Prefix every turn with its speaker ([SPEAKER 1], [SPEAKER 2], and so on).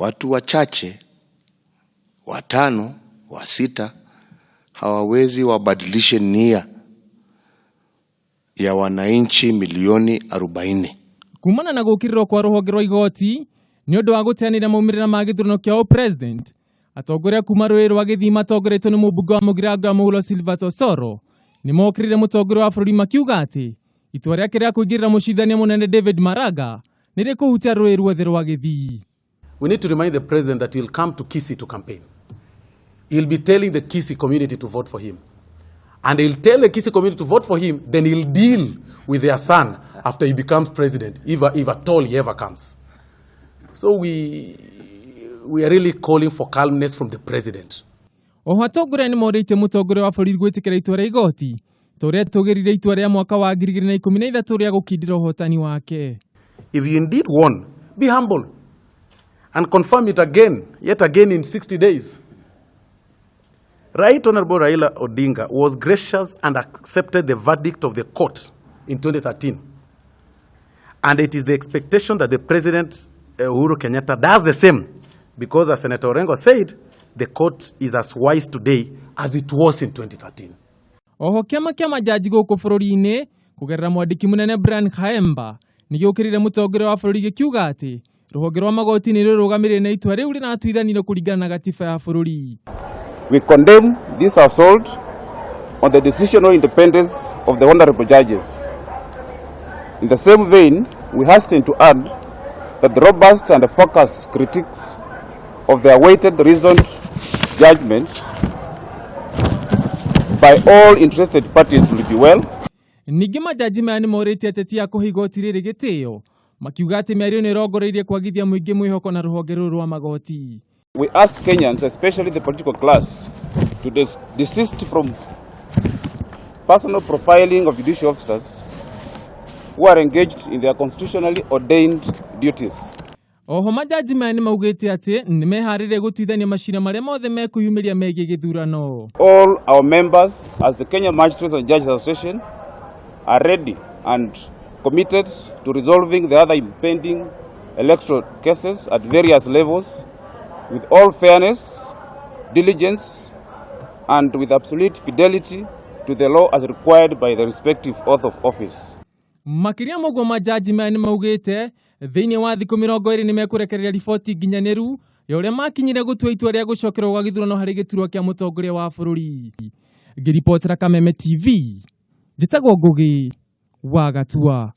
[SPEAKER 1] Watu wachache watano wa sita hawawezi wabadilishe nia ya wananchi milioni 40.
[SPEAKER 2] Kumana na gũkĩrĩrwo kwa rũhonge rwa igoti nĩ ũndũ wa gũteanĩria maumĩrĩra ma gĩthurano kĩa ũpresident, atongoria kuma rũĩ rwa Gĩthii matongoretio nĩ mũmbunge wa Mũgirango ya Mũhuro Silvas Osoro nĩ mokĩrĩire mũtongoria wa bũrũri makiuga atĩ itua rĩake rĩa kũingĩrĩra mũcindania mũnene David Maraga nĩ rĩkũhutia rũĩ ruothe rwa Gĩthii.
[SPEAKER 3] We need to remind the president that he'll come to Kisii to campaign. He'll be telling the Kisii community to vote for him. And he'll tell the Kisii community to vote for him, then he'll deal with their son after he becomes president, if at all he ever comes. So we are really calling for calmness from the president.
[SPEAKER 2] Oho atongoria nĩ morĩtie mũtongoria wa bũrũri gwĩtĩkĩra itua rĩa igoti ta ũrĩa tũgĩrire itua rĩa mwaka wa 2013 rĩa gũkindĩra ũhotani wake.
[SPEAKER 3] If you indeed won, be humble and confirm it again, yet again in 60 days. Right Honorable Raila Odinga was gracious and accepted the verdict of the court in 2013. And it is the expectation that the President Uhuru Kenyatta does the same, because as Senator Orengo said, the court is as wise today as it was in 2013.
[SPEAKER 2] Oho kĩama kĩa majaji gũkũ bũrũri-inĩ kũgerera mwandĩki mũnene Brian Khaemba nĩ gĩũkĩrĩire mũtongoria wa bũrũri gĩkiuga atĩ rũhonge rwa magoti nĩ rũrũgamĩrĩire na itua rĩu rĩratuithanirio kũringana na gatiba ya bũrũri.
[SPEAKER 4] We condemn this assault on the decisional independence of the honorable judges. In the same vein, we hasten to add that the robust and focused critiques of the awaited reasoned judgment by all interested parties will be well.
[SPEAKER 2] Ningĩ majaji maya nĩ morĩtie ateti a kũhe igoti rĩrĩ gĩtĩo makiuga atĩ mĩario nĩ ĩrongoreirie kwagithia mũingĩ mwĩhoko na rũhonge rũrũ rwa magoti.
[SPEAKER 4] We ask Kenyans, especially the political class, to desist from personal profiling of judicial officers who are engaged in their constitutionally ordained duties.
[SPEAKER 2] Oho majaji maya nĩ maugĩte atĩ nĩ meharĩrie gũtuithania macira marĩa mothe mekwĩyumĩria megiĩ gĩthurano.
[SPEAKER 4] All our members, as the Kenya Magistrates and Judges Association, are ready and committed to resolving the other impending electoral cases at various levels with all fairness, diligence, and with absolute fidelity to the law as required by the respective oath of office.
[SPEAKER 2] Makĩria ma ũguo majaji maya nĩ maugĩte thĩinĩ wa thikũ 20 nĩ mekũrekereria riboti nginyanĩru ya ũrĩa makinyire gũtua itua rĩa gũcokerwo gwa gĩthurano harĩ gĩturwa kĩa mũtongoria wa bũrũri. Ngĩribotera Kameme TV, njĩtagwo Ngũgĩ wa Gatua.